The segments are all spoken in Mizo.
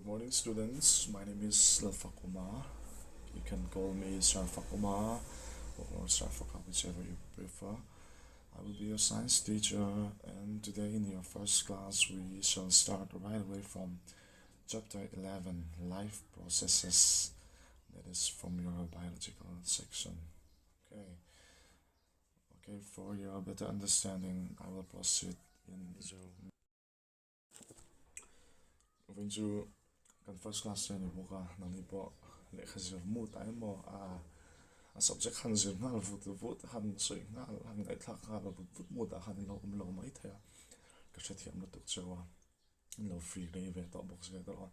morning students, my name is Lalfakawma. You can call me Sir Fakawma or Sir Faka, whichever you prefer. I will be your science teacher and today in your first class we shall start right away from chapter 11, Life Processes. That is from your biological section. Okay. Okay, for your better understanding, I will proceed in Zoom. Vawiin chu kan first class te a ni bawk a, nangni pawh lehkha zir mut ah emaw ah a subject han zir nghal vut vut han sawi nghal han ngaihthlak nghal vut vut mut ah khan in lo awm lo mai thei a, ka hrethiam lutuk cheu a, in lo free rei ve tawh bawk zel erawh a,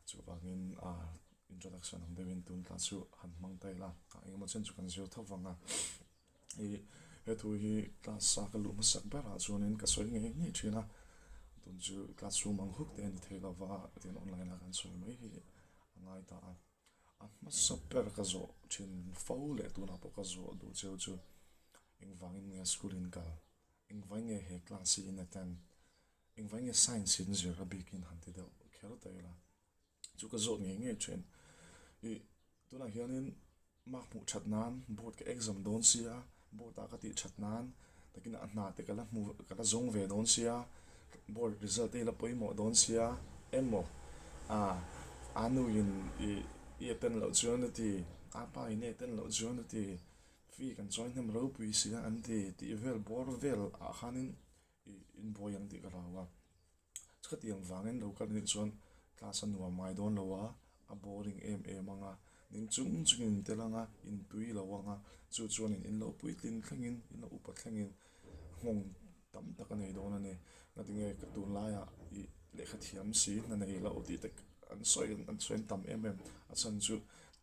chuvangin ah introduction ang deuhin tun class chu han hmang ta ila, engemaw chen chu kan zir tho vang a. I he thu hi class a ka luh hmasak berah chuanin ka sawi ngei ngei thin a, tun chu classroom ang huk te a ni thei lova tin online a kan sawi mai hi a ngai ta a. A hmasa ber ka zawh thin fo leh tunah pawh ka zawh duh cheu chu engvangin nge school in kal, engvangin nge he class hi in attend, engvangin nge science in zir a bikin han ti deuh kher ta ila. Chu ka zawt ngei ngei thin. I tunah hianin mark hmuh that nan board ka exam dawn sia, board ah ka tih that nan takin a hna te ka la hmu ka la zawng ve dawn sia, board result te hi la pawimawh dawn sia emaw ah a nu in i i attend loh chuan a ti, a pa in i attend loh chuan a ti, fee kan chawi hnem ropui sia an ti tih vel bawr vel ah khanin i inbuai ang tih ka hlau a. Chutiang vangin lo kal nih chuan class a nuam ngai dawn lo a, a boring em em ang a, ning chung chungin in tel ang a, in tui lo ang a, chu chuanin in lo puitlin thlengin, in lo upa thlengin nghawng tam tak a nei dawn a ni. Ngatinge ka tunlaiah i lehkha thiam si hna nei loh tih te an sawi an sawi an tam em em, a chhan chu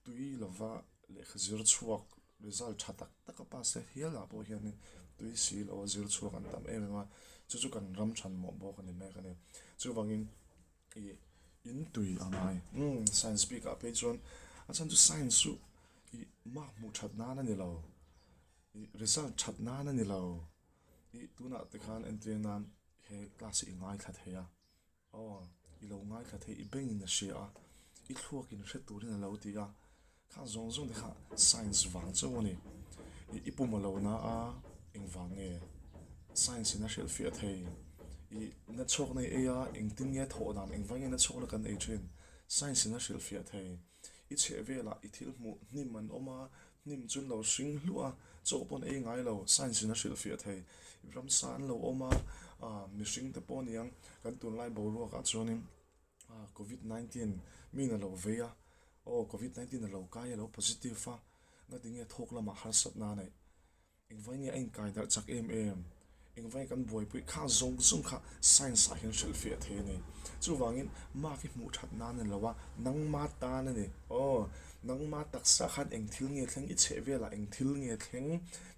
tui lova lehkha zir chhuak Result tha tak tak a pass leh hial ah pawh hianin tui si lo a zir chhuak an tam em em a, chu chu kan ram than mawh bawk a ni mek a ni. Chuvangin ih in tui a ngai. Umm science bik ah phei chuan a chhan chu science chu ih mark hmuh that nan a ni lo, ih result that nan a ni lo. Ih tunah te khan entir nan he class hi i ngaithla thei a. Aw, i lo ngaithla thei, i bengin a hria a, i thluakin hre turin a lo ti a, kha zawng zawng te kha science vang chauh a ni. I i pum a lo na a, engvang nge science in a hrilhfiah thei? I na chhuakna i ei a, engtin nge thawh dan, engvang nge na chhuakna kan ei thin? Science in a hrilhfiah thei. I chheh velah i thil hmuh hnim an awm a, hnim chu an lo hring hluah a, chaw pawh an ei ngai lo, science in a hrilhfiah thei. Ramsa an lo awm a, ah mihring te pawh a ni ang, kan tunlai boruakah chuanin ah covid 19 min a lo vei a, aw covid 19 a lo kai a, a lo positive a, ngatinge thawk lamah harsatna a neih. Engvai nge a inkai darh chak em em? Engvai kan buaipui kha zawng zawng kha science ah hian hrilhfiah thei a ni. Chuvangin mark hi hmuh that nan a ni lo a, nangma tan a ni. Aw, nangma taksa khan eng thil nge thleng, i chheh velah eng thil nge thleng,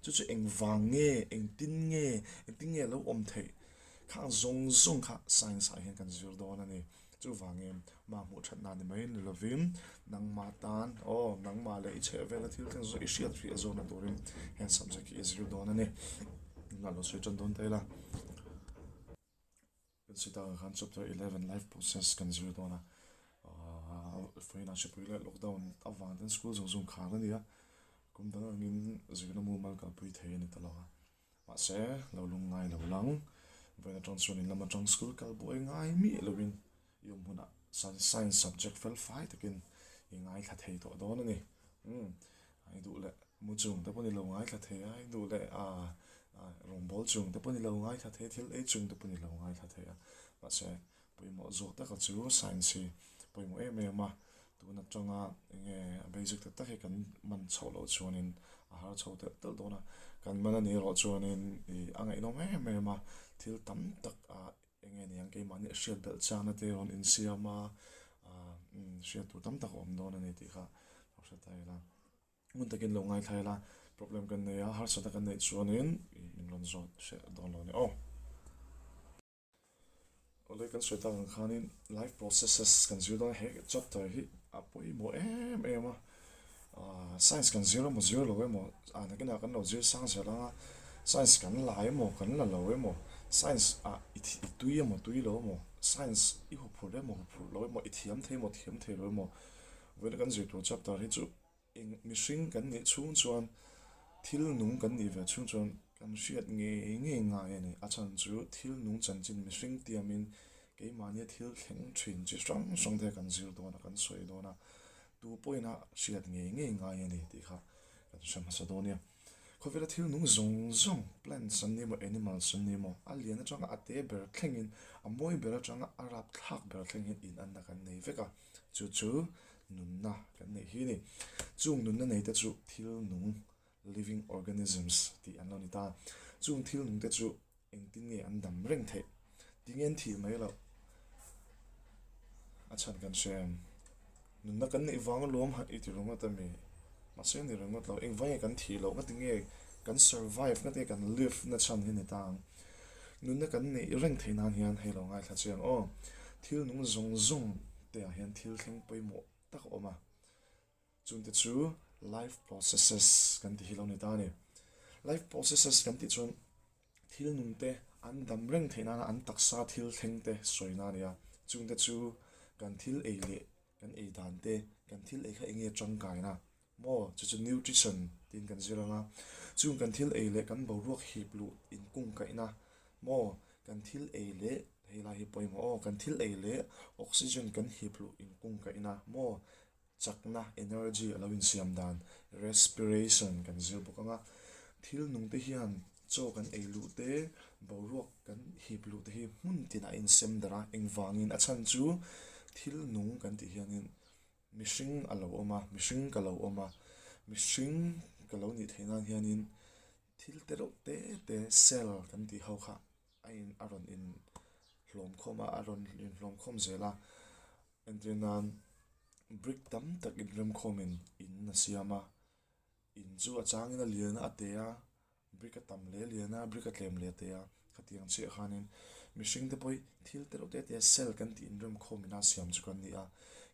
chu chu engvang nge, engtin nge, engtin nge a lo awm theih? Khang zawng zawng kha science ah hian kan zir dawn a ni. Chuvangin mah hmuh that nan ni mai ni lovin nangmah tan aw nangmah leh i chheh vela thil thleng zawk i hriat fiah zawkna turin heng subject hi i zir dawn a ni. Tunah lo sawi tan dawn ta ila. Kan sawi takah khan chapter 11 life process kan zir dawn a. Vawiinah hripui leh lockdown avang ten school zawng zawng khar a ni a. Kum dang angin zirna mumal kalpui thei a ni ta lo a. Mahse, lo lung ngai lo lang. Vawiin atang chuan in lam atang school kal buai ngai miah lovin i awm hunah science subject fel fai takin i ngaithla thei tawh dawn a ni. Umm, i duh leh mu chung te pawh ni lo ngaithla thei a, i duh leh ah rawngbawl chung te pawh ni lo ngaithla thei a, thil ei chung te pawh ni lo ngaithla thei a. Mahse, Pawimawh zawk taka chu science hi pawimawh em em a, tun atanga enge a basic tak tak hi kan man chhoh loh chuanin a har chho telh telh dawn a, kan man a nih erawh chuanin ih a ngaihnawm em em a, thil tam tak ah enge niang keimahni a hriat belh chana te rawn insiam a, ah hriat tur tam tak a awm dawn a ni tih kha ka hre ta ila. Hmun takin lo ngaithla ila, problem kan nei a, harsatna kan neih chuanin ih min rawn zawt hreh dawn lo a ni aw. Awle kan sawi tak ang khanin life processes kan zir dawn a, he chapter hi a pawimawh em em a, ah science kan zir emaw zir lo emaw ah nakinah kan lo zir sang zel ang a, science kan la emaw kan la lo emaw Science ah i i tui emaw tui lo emaw, science i huphurh emaw huphurh lo emaw, i thiam thei emaw thiam thei lo emaw, vawiin kan zir tur chapter hi chu eng mihring kan nih chhung chuan thil nung kan nih ve chhung chuan kan hriat ngei ngei ngai a ni. A chhan chu thil nung chanchin mihring tiamin keimahnia thil thleng thin chi hrang hrang te kan zir dawn a, kan sawi dawn a, tu pawhin a hriat ngei ngei ngai a ni tih kha kan hre hmasa dawn nia. Khawvela thil nung zawng zawng, plants an ni emaw, animals an ni emaw, a lian atanga a te ber thlengin, a mawi ber atanga a rapthlak ber thlengin inanna kan nei vek a, chu chu nunna kan neih hi a ni. Chung nunna neite chu thil nung, living organisms, tih an lo ni ta. Chung thil nungte chu Engtin nge an dam reng theih? Tinge an thih mai loh? A chhan kan hre em? Nunna kan neih vang alawm i ti ringawt a mi? Mahse ni ringawt lo, engvang nge kan thih loh? Ngatinge kan survive, ngatinge kan live na chhan hi ni ta ang? Nunna kan neih reng theih nan hian hei lo ngaithla chiang aw. Thil nung zawng zawng te ah hian thil thleng pawimawh tak a awm a. Chungte chu life processes kan ti hi lo ni ta a ni. Life processes kan tih chuan thil nungte an dam reng theih nana an taksa thil thleng te sawina a ni a. Chungte chu kan thil ei leh kan ei dan te, kan thil ei kha eng nge tangkaina maw chu chu nutrition tiin kan zir ang a. Chung kan thil ei leh kan boruak hip luh inkungkaihna maw kan thil ei leh hei lai hi pawimawh aw kan thil ei leh oxygen kan hip luh inkungkaihna maw Chakna, energy, a lo insiam dan, respiration, kan zir bawk ang a. Thil nungte hian chaw kan ei luh te, boruak kan hip luh te hi hmun tinah a insem darh a, engvangin a chhan chu thil nung kan tih hianin mihring a lo awm a, mihring ka lo awm a, mihring ka lo nih theih nan hianin thil te reuh te te cell kan tih ho kha a in a rawn in hlawm khawm a, a rawn inhlawm khawm zel a. Entir nan brick tam tak inremkhawmin in a siam a, in chu a changin a lian a a te a, brick a tam hle lian a, brick a tlem hle te a, khatiang chiah khanin mihring te pawh hi thil te reuh te te cell kan tih inremkhawmin a siam chu kan ni a,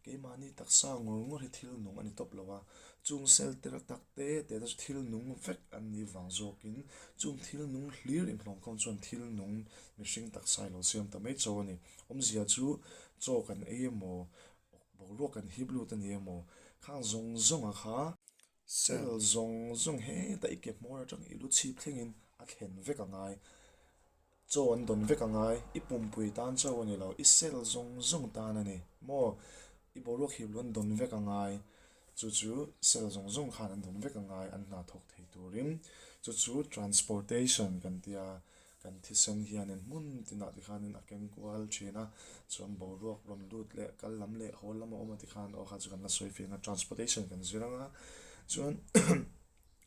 keimahni taksa ngawr ngawr hi thil nung a ni tawp lo a, chung cell te reuh tak te te te chu thil nung vek an nih vang zawkin chung thil nung hlir inhlawmkhawm chuan thil nung mihring taksa hi lo siam ta mai chauh a ni. Awmzia chu chaw kan ei emaw, boruak kan hip lut a ni emaw, khang zawng zawnga kha cell zawng zawng heta i ke hmawr atang i lu chhip thlengin a thlen vek a ngai. Chaw an dawn vek a ngai, i pumpui tan chauh a ni lo, i cell zawng zawng tan a ni maw? I boruak hip lut an dawn vek a ngai, chu chu cell zawng zawng khan an dawn vek a ngai an hna thawk thei turin. Chu chu transportation kan tia. Kan thisen hianin hmun tinah tikhanin a keng kual thin a, chuan boruak rawn lut leh kal lam leh haw lam a awm a tikhan aw kha chu kan la sawi fiah a, transportation kan zir ang a, chuan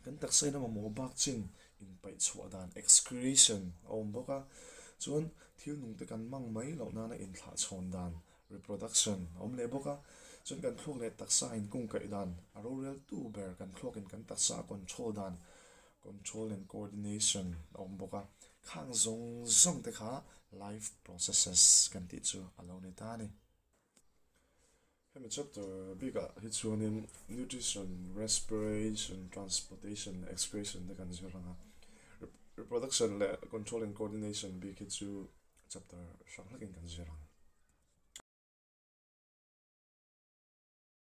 kan taksa in a mamawh bak chin inpaih chhuah dan excretion a awm bawk a, chuan thil nung te kan mang mai loh nana inthlah chhawn dan reproduction a awm leh bawk a, chuan kan thluak leh taksa inkungkaih dan a rorel tu ber kan thluakin kan taksa a control dan Control and coordination a awm bawk a, khang zawng zawng te kha life processes kan tih chu a lo ni ta a ni. Hemi chapter bikah hi chuanin nutrition, respiration, transportation leh excretion te kan zir ang a, reproduction leh control and coordination bik hi chu chapter hrang hlakin kan zir ang.